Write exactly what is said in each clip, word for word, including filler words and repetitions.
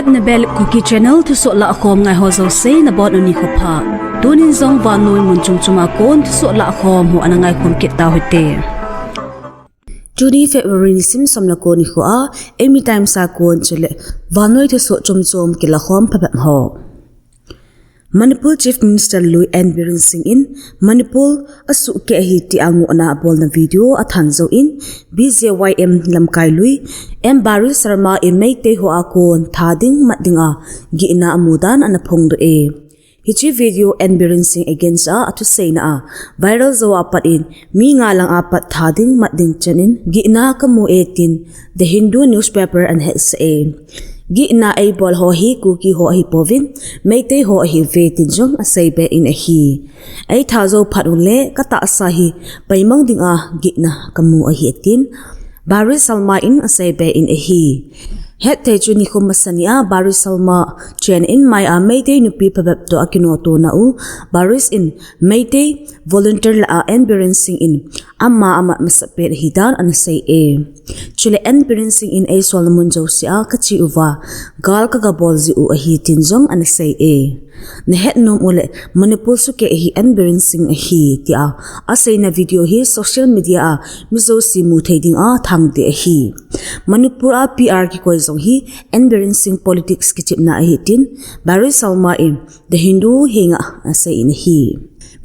Nabel Kuki Channel thusoh lahkhom ngai ho jouse nabonun nikho pha. Tunin jong vannoi mun chom chom a kon thusoh lahkhom ho ana ngaikhom kit tau hite. Tuni February nisim som le ko nikho a, Eimi Times a kon chule vannoi thusoh chom chom kilakhom phabep ho. Manipur Chief Minister lui N Biren Singh in Manipur asuhkeh ahi tia ngohna abolna video athan jouvin, B J Y M lamkai lui M Barish Sharma in Meitei ho a kon tha ding mat dinga gihna amu dan ana phongdoh e. Hiche video N Biren Singh against a athuseina a viral jou a pat in mi nga lang a pat tha ding mat ding chan in gihna kamu e tin The Hindu newspaper ana hetsah e. Gihna eibol ho hi Kuki ho ahipouvin, Meitei ho ahiuve tin jong aseibe in ahi. Eitha jou phat uleh katahsa hi paimang dinga gihna kamu ahi tin Barish Sharma in aseibe in ahi. Hetthei chu nikho masa nia Barish Sharma chen in mai a Meitei nupi phabep toh akinoto nau Barish in Meitei volunteer lah a N Biren Singh in ama amat masapen ahi dan ana sei e. Chule N Biren Singh in eisolna mun jouse a kache uva gal kagabol jiu ahi tin jong ana sei e. Nahet nom uleh Manipur suhkeh hi N Biren Singh ahi tia aseina video hi social media a mi jouse mu thei dinga thangte ahi. Manipur a P R kikoi jong hi N Biren Singh politics kichepna ahi tin Barish Sharma in The Hindu henga asei in ahi.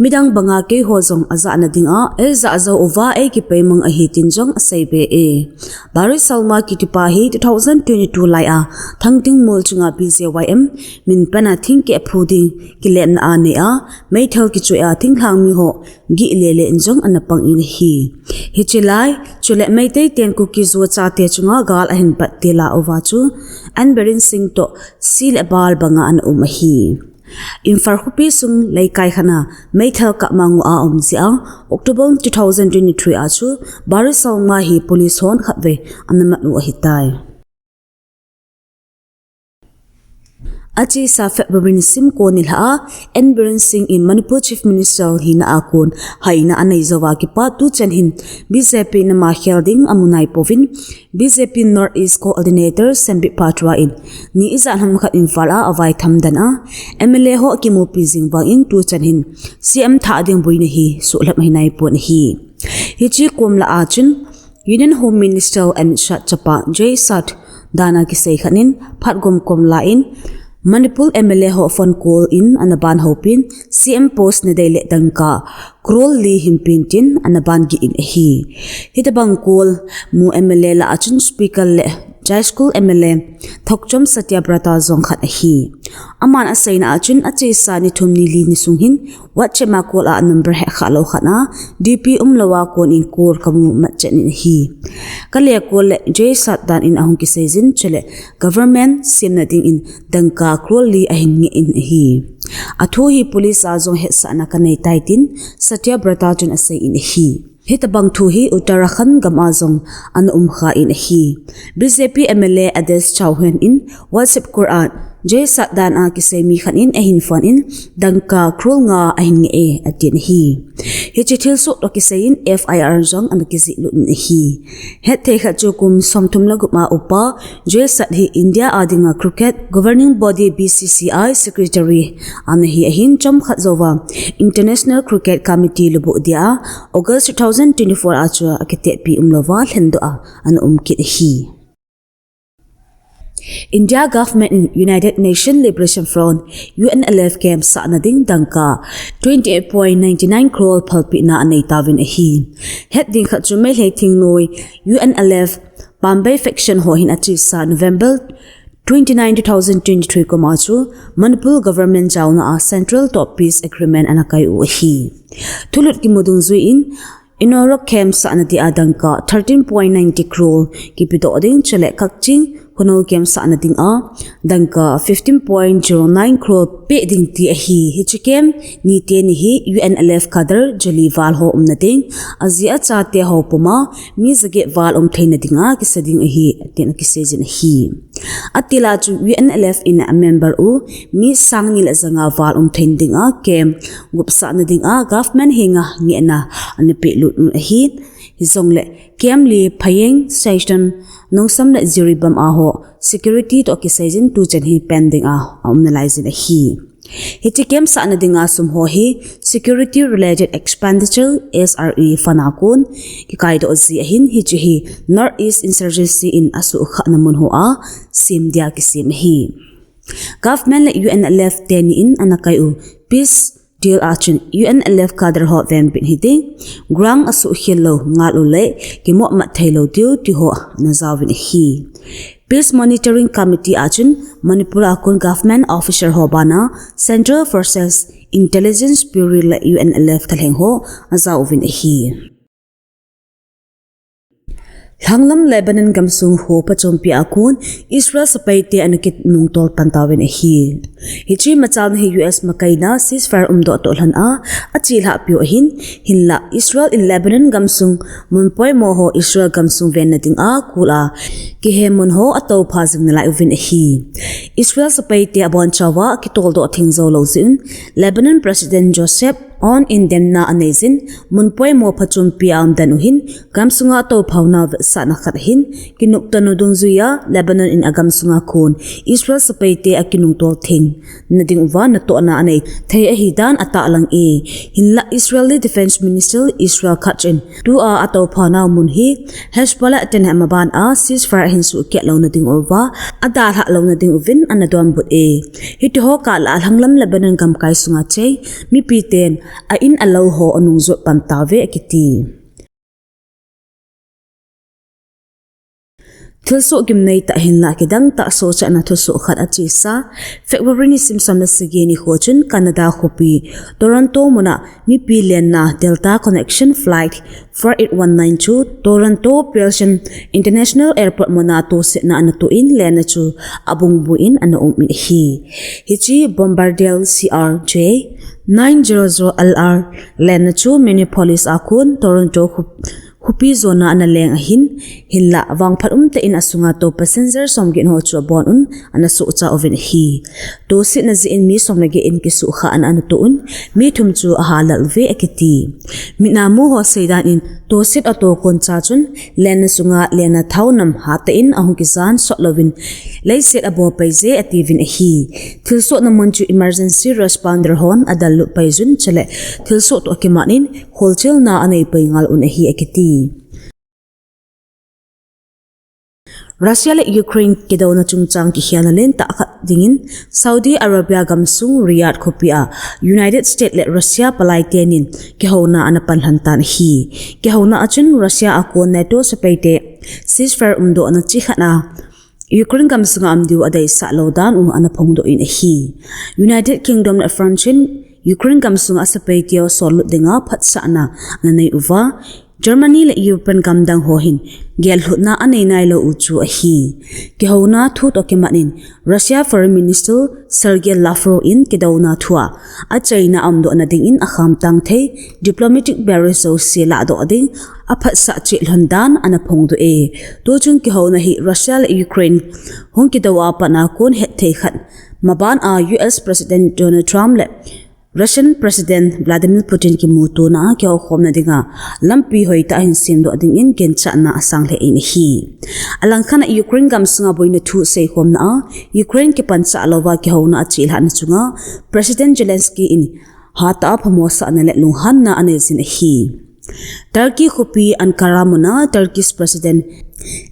Midang banga keiho jong ajahna dinga eijah jou uva eikipeimang ahi tin jong aseibe e. Barish Sharma kitipa hi two thousand twenty-two lai a Thangting Mol chunga B J Y M min pan a thingkeh phu ding kilemna anei a meithal kichoi a thinglhang miho gih lele in jong ana pang in ahi. Hiche lai chule Meitei ten Kuki Zo chate chunga gal ahin pat tila uva chu N Biren Singh toh si le bal banga ana um ahi. Imphal khopi sung leikai khat a meithal kap ma ngoh a um jeh a October two thousand twenty-three a chu Barish Sharma hi police hon khatvei ana mat u ahitai. Achesa February nisim ko nilhah a N Biren Singh in Manipur Chief Minister hina a kon haina anei jouva kipat tuchan hin B J P nama khel ding amu naipouvin, B J P North East Coordinator Sambit Patra in ni ijat ham khat Imphal a avaitham dan a M L A ho kimupi jing vangin tuchan hin C M thah ding boina hi suhlhep ahi naipon ahi. Hiche kom lah a chun Union Home Minister Amit Shah chapa Jay Shah dan a kisei khat in phat gomkom lah in Manipur M L A ho phone call in ana ban hopin C M post nadei le dangka crore li hinpen tin ana ban gih in ahi. Hitobang call mu M L A lah a chun Speaker le Jashkul M L A Thokchom Satyabrata jong khat ahi. Aman aseina a chun achesa ni thum ni li ni sung hin WhatsApp a call a number hekha lou khat a D P umlou a kon in call kamu mat chan in ahi. Kale call le Jay Shah dan in ahung kisei jin chule government semna ding in dangka crore li ahin ngeh in ahi. Athu hi police a jong hetsahna kanei tai tin Satyabrata chun asei in ahi. Hitobang thu hi Uttarakhand gam a jong ana um kha in ahi. B J P M L A Adesh Chauhan in WhatsApp call a Jay Shah dan a kisei mi khat in ahin phone in dangka crore nga ahin ngeh e atin ahi. Hiche thilsoh toh kisai in F I R jong ana kijih lut in ahi. Hetthei khat chu kum somthum le gup a upa Jay Shah hi India a dinga Cricket Governing Body B C C I Secretary ana hi ahin chomkhat jouva International Cricket Committee lubuh dia August two thousand twenty-four a chu akitehpi umlouva lhendoh a ana um kit ahi. India government in United Nation Liberation Front, U N L F camp sahna ding dangka twenty-eight point nine nine crore phalpehna anei tauvin ahi. Het ding khat chu Meitei thingnoi U N L F Pambei faction ho hin achesa November twenty-nine, two thousand twenty-three kum a chu Manipur government jaona a Central toh Peace Agreement ana kai u ahi. Thulut kimu dungjuiyin Inorok camp sahna dia dangka thirteen point ninety crore kipedoh ding chule Kakching Khunou camp sahna dinga dangka fifteen point zero nine crore peh ding ti ahi. Hiche camp niteni hi U N L F cadre jali val ho umna ding, ajia chate ho puma mi jaget val um theina dinga kisa ding ahi, tin akisei jin ahi. Atila chu U N L F in amember u mi sang ni le janga val um theina dinga camp gup sahna dinga government henga ngehna ana pelut un ahi. Hijongle Camp li Phayeng, Saichon, Nongsan le Jiribam a ho security toh kiseijin tuchan hi pending a aumna laijin ahi. Hiche camp sahna dinga sum ho hi Security Related Expenditure, S R E, fund a kon kikaidoh ji ahin, hiche hi North East Insurgency in asuhkhahna mun hoa sem dia kisem ahi. Government le U N L F teni in ana kai u peace deal a chun U N L F cadre ho venbit hiding, ground asuhkhel lou ngal u le kimohmat thei lou diu ti ho ana jaovin ahi. Peace Monitoring Committee a chun Manipur a kon government officer ho bana Central Forces Intelligence Bureau le U N L F thalheng ho ajaovin ahi. Lhanglam Lebanon gamsung ho phachompi a kon Israel sepaite ana kinungtol pan tauvin ahi. Hiche machalna hi U S makaina ceasefire umdoh toh lhon a achelhah piu ahin, hinlah Israel in Lebanon gamsung mun poimo ho Israel gamsung venna dinga kul a kihe mun ho atoupha jing nalai uvin ahi. Israel sepaite abonchauva kitoldoh theng jou lou jeh un Lebanon President Joseph Aoun in demna aneijin, mun poimo phachompi a umden u hin gamsunga touphaonau vetsahna khat ahin, kinoptonu dungjuiya Lebanon in agamsunga kon Israel sepaite akinungtol theng na dinguva natohna anei thei ahidan atahlang e. Hinlah Israeli Defense Minister Israel Katz in tua atouphanau mun hi Hezbollah ten amaban a ceasefire ahin suhkeh louna dinguva adalhah louna dinguvin ana donbut e. Hitiho kah lah a Lhanglam Lebanon gamkai sunga chei mipiten a in alou ho anungjot pan tauve akiti. Thilsoh gimnei tah hinlah kidang tah sohchatna thusoh khat achesa, February nisim som le sagi nikho chun Canada khopi Toronto muna mipi lenna Delta Connection Flight four eight one nine chu Toronto Pearson International Airport muna tosetna ana toh in lenna chu abungbu in ana um in ahi. Hiche Bombardier C R J nine zero zero L R lenna chu Minneapolis a kon Toronto kho- khopi jona ana leng ahin, hinlah vangphat umtah in asunga tou passenger somget ho chu abon un ana sohcha uvin ahi. Tosetna jeh in mi som le get in kisuhkhahna ana toh un, mi thum chu ahalal uve akiti. Mit a mu ho seidan in toset atoh kon cha chun lenna sunga lenna thao nam hatah in ahung kijan sot louvin leiset abol pai je atiuvin ahi. Thilsohna mun chu emergency responder hon adallut paijun chule thilsoh toh akimat in kholchilna anei pai ngal un ahi akiti. Russia le Ukraine kidouna chungchang kikhelna lentah khat dingin Saudi Arabia gamsung Riyadh khopi a United States le Russia palai tenin kihouna ana panlhon tan ahi. Kihouna a chun Russia a kon NATO sepaite ceasefire umdohna chikhat a Ukraine gamsunga um diu adeisah lou dan u ana phongdoh in ahi. United Kingdom le France in Ukraine gamsunga asepaiteu sollut dinga phatsahna ana nei uva, Germany le European gamdang ho hin gellhutna anei nailou u chu ahi. Kihouna thu toh kimat in Russia Foreign Minister Sergei Lavrov in kidouna thua achaina umdohna dingin akhamtang thei diplomatic barriers jouse lahdoh ding aphatsah cheh lhon dan ana phongdoh e. Tuchung kihouna hi Russia le Ukraine hung kidou a pat a kon hetthei khat maban a U S President Donald Trump le Russian President Vladimir Putin kimutona a kihoukhomna dinga lampi hoitah ahin semdoh dingin ginchatna asang lheh in ahi. Alangkhat a Ukraine gamsunga boina thu seikhomna a Ukraine kipanchah louva kihouna achelhahna chunga President Zelensky in hatah a phamosahna le lunghanna aneijin ahi. Turkey khopi Ankara muna Turkish President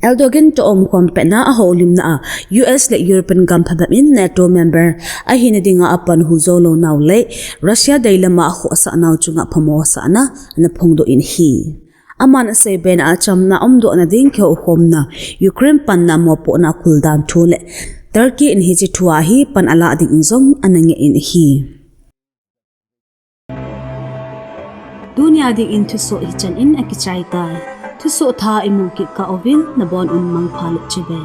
Erdogan toh umkhom petna a houlimna a U S le European gam phabep in NATO member ahina dinga apanhu jou lounau le Russia deilama akhohsahnau chunga phamosahna ana phongdoh in ahi. Aman aseibe na a chamna umdohna ding kihoukhomna Ukraine panna mopohna kuldan thu le Turkey in hiche thua hi pan alah dingin jong ana ngeh in ahi. Tunia dingin thusoh hichan in akichai tai. Thusoh thah imu kit kah uvin nabon un mangpha le chibai.